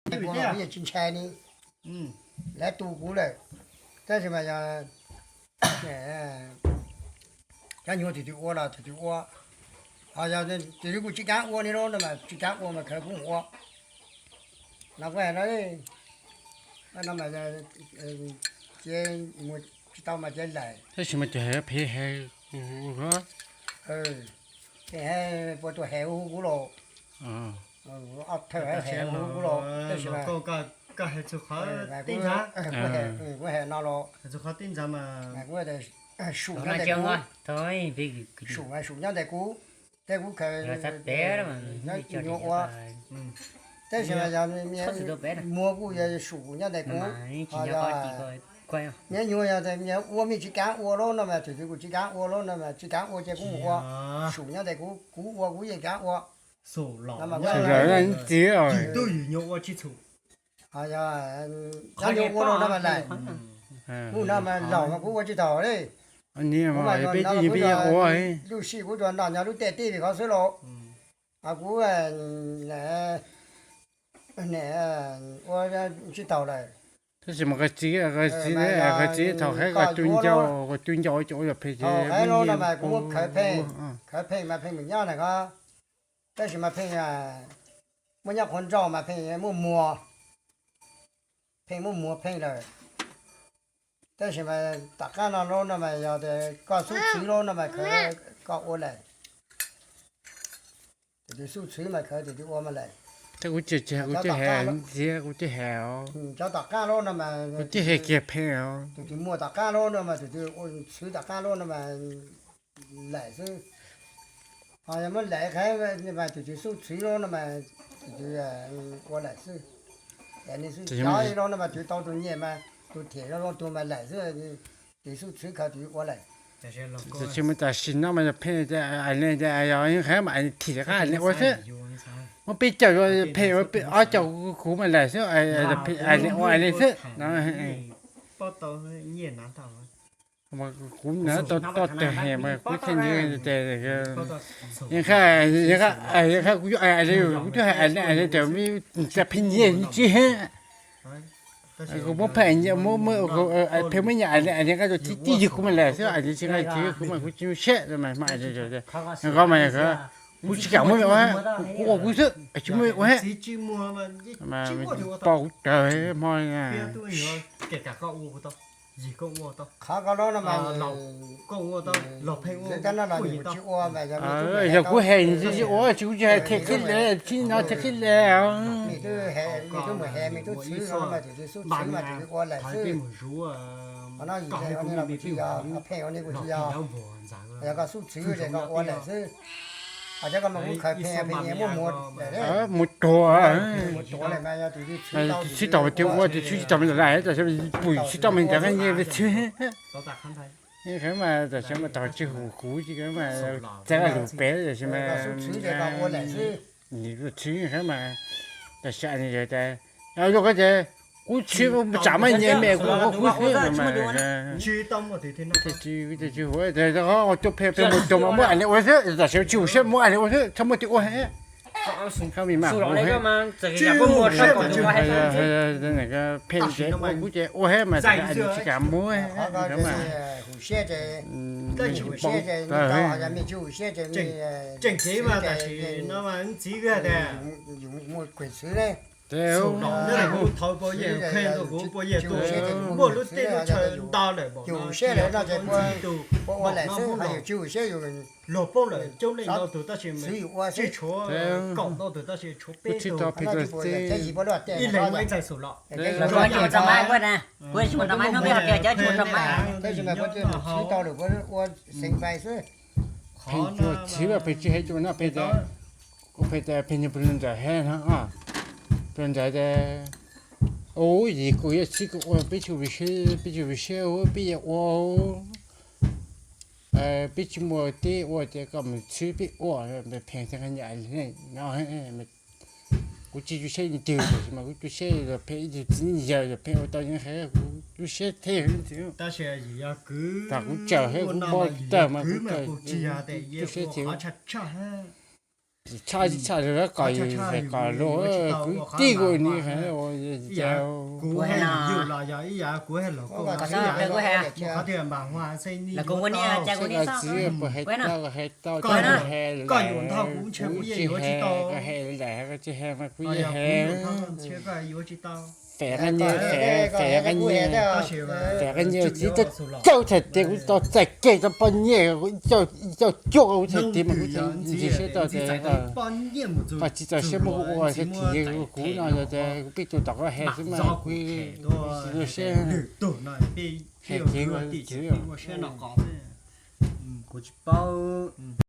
kuv yeej tsis ntshai li, lawv tu kuv lawm. Tab sis mas yog cov nyuag tus twg ua los tus twg ua, ho yog tus twg kuj tsis kav ua li no no mas tsis kav ua mas khaws kuv mus ua. No kuv hais no, no mas cia mus tsis tau mas cia lawm. Tab sis mas tus hais phem hais, phem hais puas tus hais hu kuv los, ob thawj hais hu kuv los, tab sis mas kuv hais no los, mas kuv sum nyob ntawm kuv, sum nyob ntawm kuv, thiab kuv khaws nyuag ua. Tab sis mas yog muag kuj yog sum nyob ntawm kuv, ho yog nyuag nyuag yog ua me tsis kav ua lawm no mas tus twg kuj tsis kav ua lawm no mas tsis kav ua ces kuv mus ua, sum nyob ntawm kuv, kuv ua kuv yeej kav ua. Txiv, ho yog cov nyuag ua no mas laim, kuv no mas laum mas kuv ua tsis tau li. Kuv mas peb no mas kuv ua, lub sij kuv tsuas noj nyob lub tej tij li ko xwb los, kuv ua tsis tau lawm. Tab sis mas qe txiv, qe txiv, qe txiv thaum hais koj tu ncauj, koj tu ncauj ces ua yog phem ces, no mas kuv muab khaws pheej, khaws pheej mas pheej mus nyob na ko, tab sis mas pheej muab nyob qhov nrauj mas pheej muaj muag, pheej muaj muag pheej lawm. Tab sis mas tom qab no lawm no mas yog tias koj xub txwv lawm no mas khaws koj ua lawm. Tus twg xub txwv mas khaws tus twg ua mas lawm. Tab kuv tsis, kuv tsis hais ntxiv, kuv tsis hais os. Cov tom qab lawm no mas kuv tsis hais kiag pheej os. Tus twg muaj tom qab lawm no mas tus twg txwv tom qab lawm no mas laim xwb. Ho yog muab laim qhov mas tus twg xub txwv lawm no mas tus twg ua laim xwb. Cov li no mas tus tau tus nyiam mas tus them zoo tus mas laim xwb, tus xub txwv khaws tus ua laim. Tab sis mas tam sim no mas yog pheej ais li ces yog qhov mas ais thim qab ais li ua xwb. Muab peb caug pheej, ob caug kuv mas laim xwb, ais li ua ais li xwb. Kuv na tau tau tag he mas kuv thiaj nyiam tes, yeej qha, yeej qha kuv yuav ais li, kuv twb hais ais li ais li ces txawm pheej nyiam tsis he. Kuv muab pheej nyiam, muab pheej muab nyiam ais li ais li nqa rau tib tib yug kuv mas laim xwb, ais li tsis nqa tsis kuv mas kuv tsis siab mas hmo ais li ko mas kuv tsis kam muab ua, kuv ua kuv xwb tsis muab ua he. Mas pom kuv raws hmo. Qhov ko lawm no mas, yog kuv hais tsis ua, tsis kuv tsis hais thiaj qhib le, tsis no thiaj qhib le. Mus txwv mas tus twg xub txwv mas tus twg ua laim xwb. Qhov no yog pheej ua ni kuj tsis yog, yog koj xub txwv ces koj ua laim xwb. Cov ko mas kuv khaws pheej pheej muab muag, mus tuag, mus tuag lawm mas yog tus twg txwv tau tus twg ua, tus twg tsis tau mas laim, tam sim pum tsis tau mas ntawd nqa nyiaj txwv. Mas tam sim mas tau tsis hum kuv tsis mas txav lus pem tam sim mas, tus txwv mas tam sim tas, yog koj ces kuv tsis tsam mas nyiam me kuv ua kuv xwb mas. Tsis hum, tuaj pheej pheej mus tuag mas muab ais li ua xwb, tam sim tsis hum siab muab ais li ua xwb, txhob muab twg ua he. Pheej ces ua kuv ces ua he mas ais li tsis kam muab mas. Yus hum siab lawm no ces puas ua laim xwb, yus tsis hum siab yus luag poob lawm coob leej ntau tus tab sis tsis tshuav kaum ntau tus tab sis tshuav peb tus. Ib leeg muaj ib ntxhais xum los. Pheej tsis hais cov no pheej, kuv pheej tias pheej niag pog ntxawm he no, pog ntxawm tias, ua yim kaum yim txhiab kaum ua peb tsis ua, peb tsis ua siab, peb yuav ua, peb tsis muaj teb ua ces koj mus txhib peb ua, pheej tias nyiam no. Kuv tsis tu siab leej twg tab sis mas kuv tu siab yog pheej ib tug txiv neej yawg yog pheej ua tau yeej hais kuv tu siab thiab. Tab sis yog kuv, kuv tsaws thiab kuv mob tawg mas kuv tu siab ces, Tshaj tshaj kom kom luag kwv tij kuv ni, kuv hais tau hais tau, kuv tsis hais, tsis hais mas kuv yeej hais, fem nyiaj, fem nyiaj, fem nyiaj txiv txawj txawj thaum tias kuv tau txais kiag tau poj niam, ib co cuaj kuv txhais tis mas kuv ntxim siab tau tias poj txiv txaus siab muab kuv ua txhais tis kuv no yog tias kuv pheej tua tom koj he xwb mas kuv tsis zoo siab. Hais tias kuv tsis paub.